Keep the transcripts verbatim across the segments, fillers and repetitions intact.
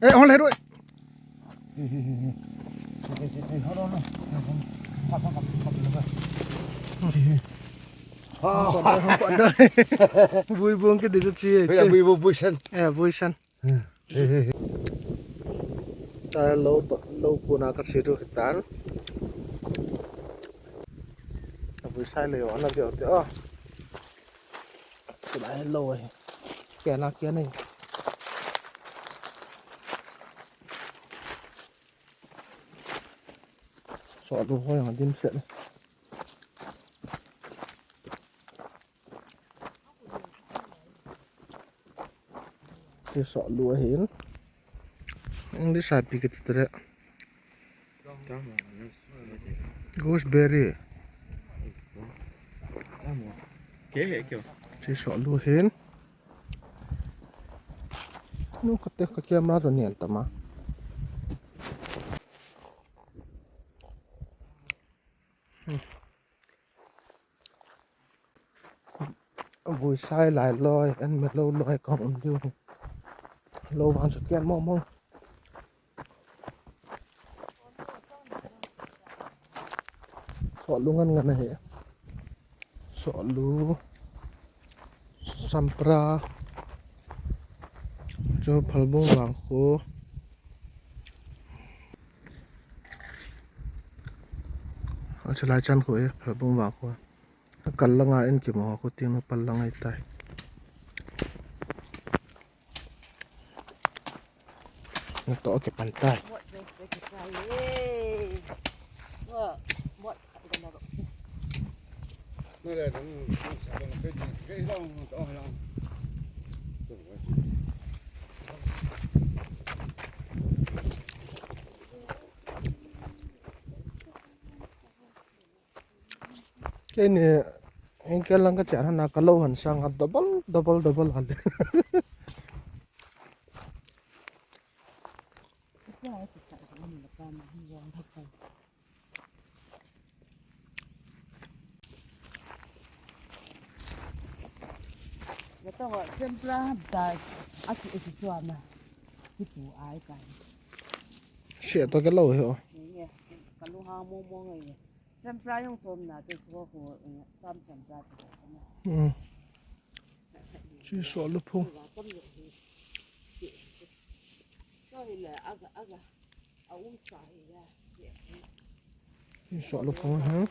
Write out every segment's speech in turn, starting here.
Eh, hol hai roi. Vui bung ke di chu chi. Vui bung, vui san. Eh, vui san. Chai lo, lo puna ka che chu hitan. Vui sai le yo, ana de te a. Chulai lo ahi. Kena, kena. Soh lu hoi ang dim set. Ti soh lu ahin. Ang di sapi kita tere. Gooseberry. Ti soh lu hin. Nu kate ka camera chu nian tama. Vui sai lai loi, an me lo loi ka um diu. Lo vang chu kian mo mo. Soh lu ngan ngan ahi. Soh lu, sampra, chu phalbung vang khu. Acha lai chan khu e, phalbung vang khu. Kal langa in kimu khu tin pal lang ai tai. Na to ke pan tai. Keini, heng kel lang ka chan hana ka lo han sang a double, double, double han. Natawa, sempra dai, aki eki chuana. Kitu ai kai. Sia to ke lo he o. Nge, kalu ha mo mo ngai. Sempra jong chom na chu chu ko, eh, sam sempra chu ko na. Hmm. Chi soh lu phung. Sorry le, aga, aga. A um sa hi le. Chi soh lu phung, hmm.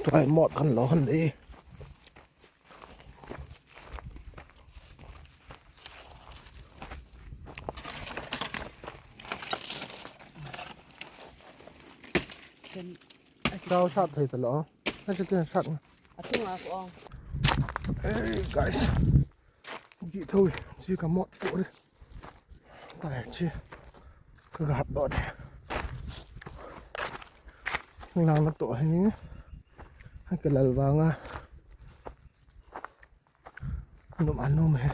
Tua mot kan lo han de. Chao sat thei ta lo. Na se ken sat na. A chung a ko ong. Hey guys. Gi thoi, chi ka mot to re. Tai chi. Ka ga hap do de. Lang na to hi. Ha ka lal vanga. Num anum he.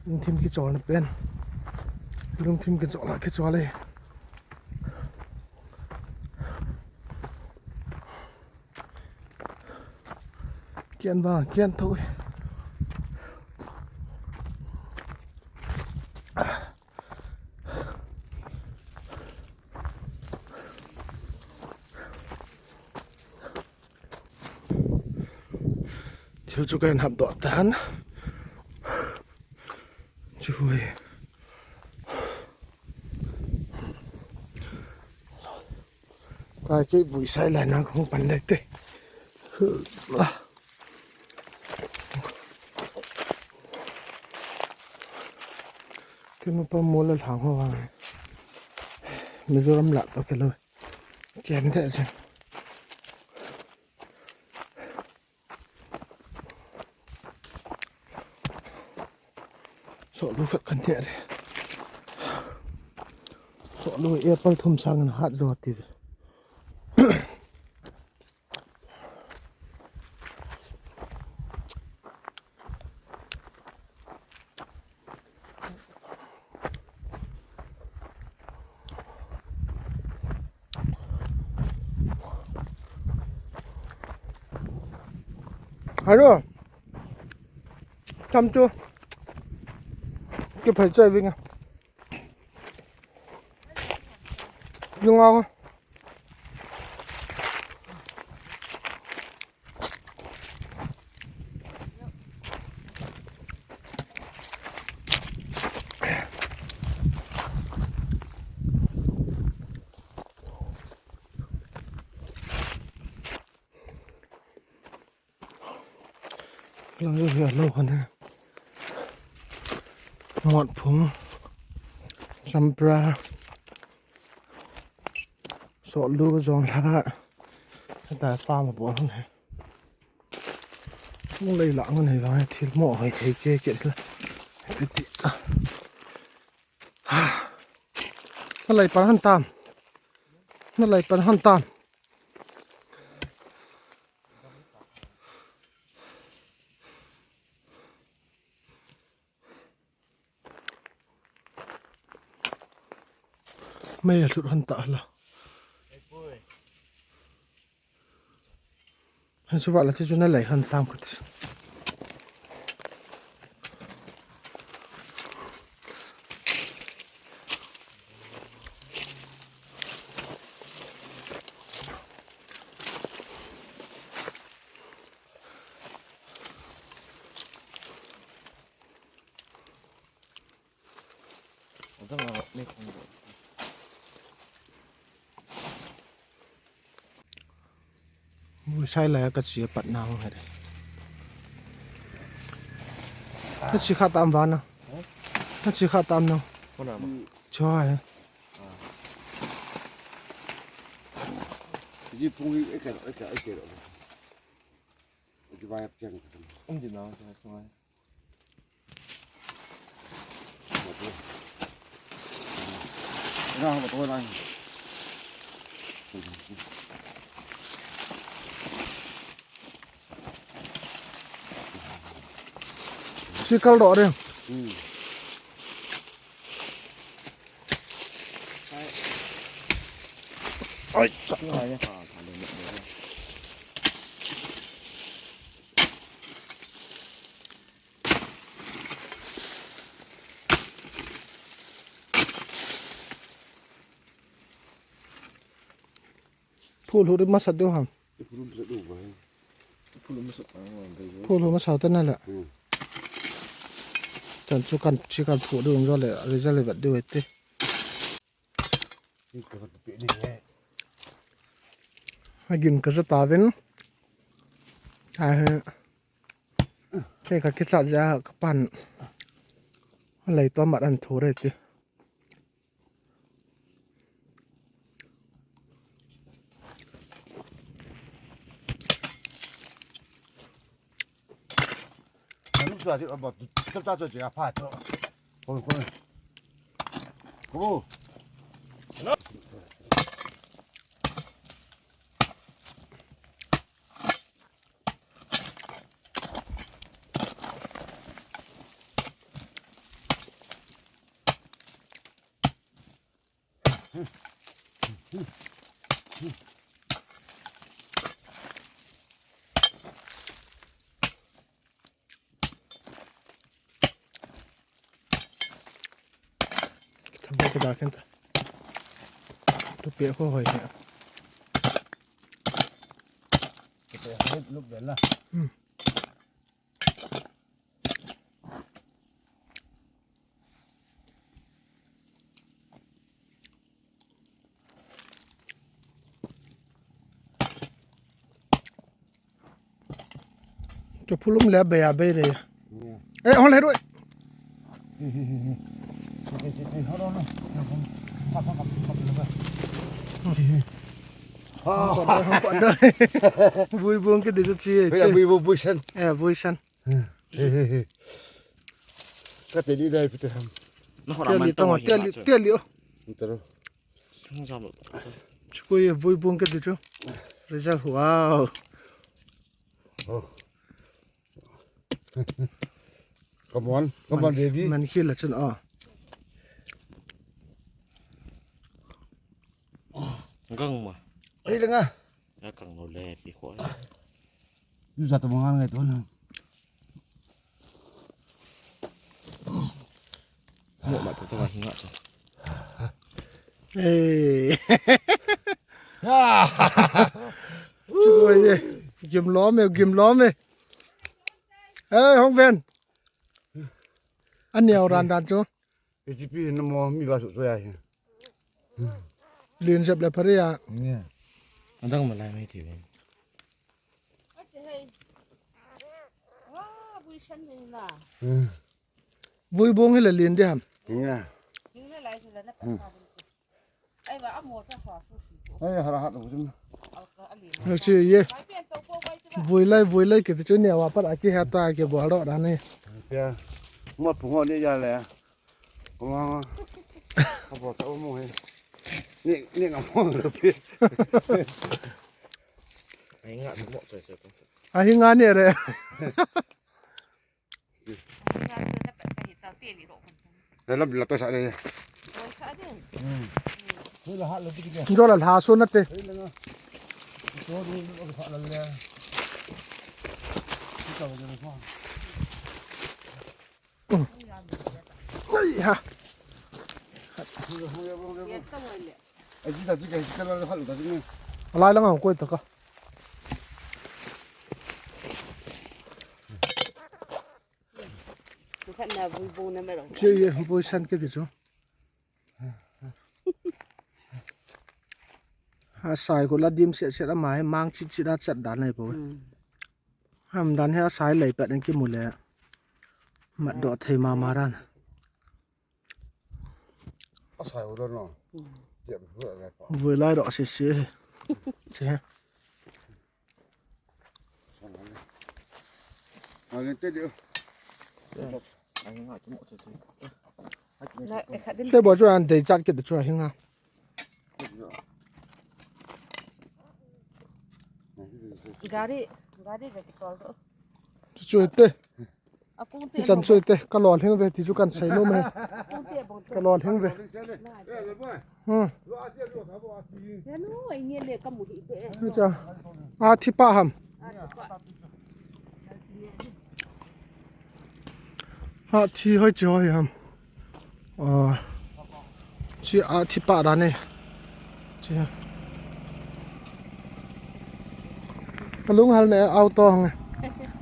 Lungthim kichol na pen. Lungthim kichol a kichol e. Kian vang, kian thoi. Thil chu kan hap doh tan. Chu hui. Tai kei vui sai lai na kong pan lai te. Kei mo pa mo la lang ho vang. Mizoram la to ke lo. Kian de chen. Soh lu khat kan theh re. Soh lu apple thum sang in hat jo ti ve. Hello. Chăm chu. Kiphei chai vinge. Lunga. Lang jo hia lo khan he. Mot phung. Champra. Soh lu jong lha. Heta farm a bol hon he. Hung lei la ngun he vang he thil mo hoi thei che che la. Ti ti. Na lai pan han tam. Na lai pan han tam. Mei a hlut hon ta la. Hei chu va la chu chu na lai hon tam kut. Sai lai ka chi pat na hong he. Ka chi kha tam vana. Ka chi kha tam na. Kona ma. Chua he. Ji phung hi eke eke eke. Ji vai piang. Um ji na. Sikal doh ding. Ai. Phul hu di masat diu ham. Phul hu masat diu ham. Phul hu masat diu ham. Phul hu masat diu ham. Phul hu masat diu ham. Hmm. Chan chu kan, chi kan phu diu ham le, result le vet diu ham ti. Agin ka ja tauvin. Ahe. Kei ka kichat jeh a ka pan. Lei to mat an thu re ti. Nanu sa ti ba ta ta ta ja pha to. Ko ko. Ko. Thabo ka da khen ta. Tu pe ko hoi ne. Ke pe hoi luk bel la. Hmm. Cho phulum le be a be de. Eh, hol he roi. Bui bung ke de chu chi. Bui bung, bui san. Eh, bui san. Ka te li dai pite ham. Te li tong, te li, te li o. Taro. Chukoi bui bung ke de chu. Result, wow. Oh. Come on, come on, baby. Man khel la chun a. Gang ma. Ai lenga. Ka kang no le pi ko. Ju sa to mo ngai to na. Mo ma to to hi nga to. Eh. Ya. Chu ko ye. Gim lo me, gim lo me. Eh, Hong Ven. Ani au ran dan chu. K G P na mo mi ba su su ya hi. Lin sep le phari ya. Ni. Adang ma lai mai ti ven. Vui bong hi le lin de ham. Ni. Ai, hara hat lo jum. Chi ye. Vui lai, vui lai ke chu ne wa pat a ki ha ta ke bo ro da ne. Pia. Mo pu ngo ni ya le. Ko ma. Ko bo ta mo he. Ni, ni nga mo lo pi. Ai nga mo choi choi ko. A hi nga ne re. Ai nga chu na pat ka hi ta te ni ro. Dah lah bila tu sah dia. Oi, sah dia. Hmm. Tu lah hak lagi dia. Jol lah hak sunat te. Hei, lengah. Itu dulu, aku tak lalu. Kita lagi ni semua. Ai ha. Ai, kita, kita, kita lah hak lagi ni. Alai lang ang ko ito ka. Khat na vui bong na mai rong. Che ye vui san ke ti chu. A sai ko la dim se se la mai mang chi chi da chat da nai po. Hmm. Ham dan he a sai lei pat an ki mu le. Mat do thei ma ma ran. A sai u lo no. Hmm. Tiam hu le pa. Vui lai ro se se. Che. Sai bo chu an dei chat kit chu a hi nga. Gari, gari ga ki tol do. Chu chu te. Chan chu te, ka lolhing ve ti chu kan sei nom e. Ka lolhing ve. Hmm. Cha. A thi pa ham. A thi hoi chi hoi ham. Chi a thi pa da ne. Chi ha. Kalung hal ne auto hang.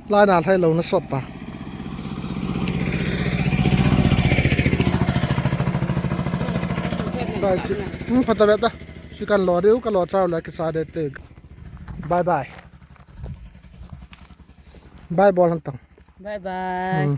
Lai na thai lo na sot ta. Bai chi. Hmm, pata beta. Si kan lo deu ka lo chau la kisa de te. Bye bye. Bye bol han tang. Bye bye. Hmm.